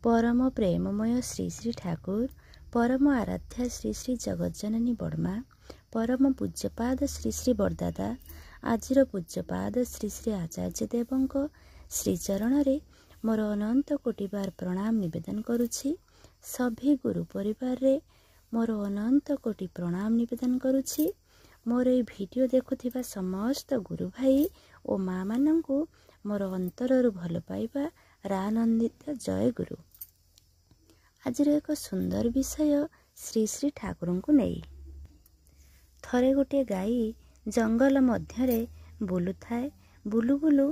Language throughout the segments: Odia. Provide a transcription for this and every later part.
ପରମ ପ୍ରେମମୟ ଶ୍ରୀ ଶ୍ରୀ ଠାକୁର, ପରମ ଆରାଧ୍ୟା ଶ୍ରୀ ଶ୍ରୀ ଜଗତଜନନୀ ବଡ଼ମା, ପରମ ପୂଜ୍ୟପାଦ ଶ୍ରୀ ଶ୍ରୀ ବଡ଼ଦାଦା, ଆଜିର ପୂଜ୍ୟପାଦ ଶ୍ରୀ ଶ୍ରୀ ଆଚାର୍ଯ୍ୟ ଦେବଙ୍କ ଶ୍ରୀଚରଣରେ ମୋର ଅନନ୍ତ କୋଟିବାର ପ୍ରଣାମ ନିବେଦନ କରୁଛି। ସଭି ଗୁରୁ ପରିବାରରେ ମୋର ଅନନ୍ତ କୋଟି ପ୍ରଣାମ ନିବେଦନ କରୁଛି। ମୋର ଏଇ ଭିଡ଼ିଓ ଦେଖୁଥିବା ସମସ୍ତ ଗୁରୁ ଭାଇ ଓ ମାଆମାନଙ୍କୁ ମୋର ଅନ୍ତରରୁ ଭଲ ପାଇବା, ରାନନ୍ଦିତ ଜୟ ଗୁରୁ। ଆଜିର ଏକ ସୁନ୍ଦର ବିଷୟ ଶ୍ରୀ ଶ୍ରୀ ଠାକୁରଙ୍କୁ ନେଇ। ଥରେ ଗୋଟିଏ ଗାଈ ଜଙ୍ଗଲ ମଧ୍ୟରେ ବୁଲୁଥାଏ। ବୁଲୁ ବୁଲୁ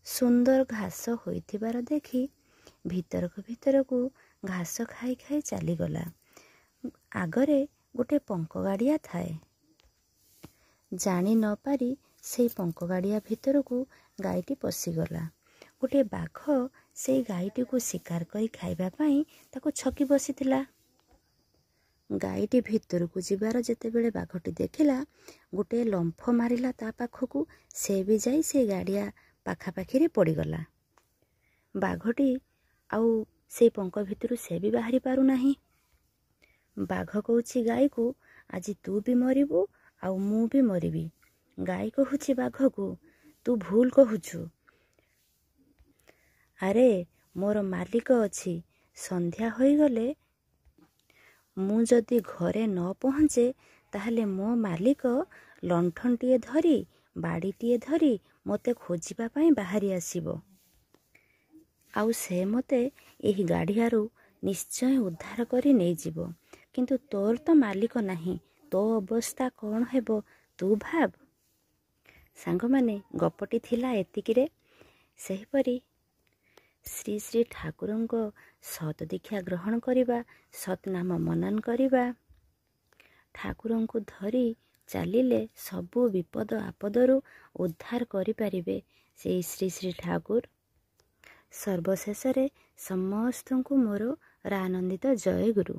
ସୁନ୍ଦର ଘାସ ହୋଇଥିବାର ଦେଖି ଭିତରକୁ ଭିତରକୁ ଘାସ ଖାଇ ଖାଇ ଚାଲିଗଲା। ଆଗରେ ଗୋଟେ ପଙ୍କ ଗାଡ଼ିଆ ଥାଏ। ଜାଣି ନପାରି ସେଇ ପଙ୍କ ଗାଡ଼ିଆ ଭିତରକୁ ଗାଈଟି ପଶିଗଲା। ଗୋଟିଏ ବାଘ ସେଇ ଗାଈଟିକୁ ଶିକାର କରି ଖାଇବା ପାଇଁ ତାକୁ ଛକି ବସିଥିଲା। ଗାଈଟି ଭିତରକୁ ଯିବାର ଯେତେବେଳେ ବାଘଟି ଦେଖିଲା, ଗୋଟିଏ ଲମ୍ଫ ମାରିଲା ତା ପାଖକୁ। ସେ ବି ଯାଇ ସେଇ ଗାଡ଼ିଆ ପାଖାପାଖିରେ ପଡ଼ିଗଲା। ବାଘଟି ଆଉ ସେଇ ପଙ୍କ ଭିତରୁ ସେ ବି ବାହାରି ପାରୁନାହିଁ। ବାଘ କହୁଛି ଗାଈକୁ, ଆଜି ତୁ ବି ମରିବୁ ଆଉ ମୁଁ ବି ମରିବି। ଗାଈ କହୁଛି ବାଘକୁ, ତୁ ଭୁଲ କହୁଛୁ। ଆରେ, ମୋର ମାଲିକ ଅଛି। ସନ୍ଧ୍ୟା ହୋଇଗଲେ ମୁଁ ଯଦି ଘରେ ନ ପହଞ୍ଚେ, ତାହେଲେ ମୋ ମାଲିକ ଲଣ୍ଠନଟିଏ ଧରି, ବାଡ଼ିଟିଏ ଧରି ମୋତେ ଖୋଜିବା ପାଇଁ ବାହାରି ଆସିବ, ଆଉ ସେ ମୋତେ ଏହି ଗାଡ଼ିଆରୁ ନିଶ୍ଚୟ ଉଦ୍ଧାର କରି ନେଇଯିବ। କିନ୍ତୁ ତୋର ତ ମାଲିକ ନାହିଁ, ତୋ ଅବସ୍ଥା କ'ଣ ହେବ ତୁ ଭାବ। ସାଙ୍ଗମାନେ, ଗପଟି ଥିଲା ଏତିକିରେ। ସେହିପରି ଶ୍ରୀ ଶ୍ରୀ ଠାକୁରଙ୍କ ସତ ଦୀକ୍ଷା ଗ୍ରହଣ କରିବା, ସତନାମ ମନନ କରିବା, ଠାକୁରଙ୍କୁ ଧରି ଚାଲିଲେ ସବୁ ବିପଦ ଆପଦରୁ ଉଦ୍ଧାର କରିପାରିବେ ସେଇ ଶ୍ରୀ ଶ୍ରୀ ଠାକୁର। ସର୍ବଶେଷରେ ସମସ୍ତଙ୍କୁ ମୋର ରାନନ୍ଦିତ ଜୟ ଗୁରୁ।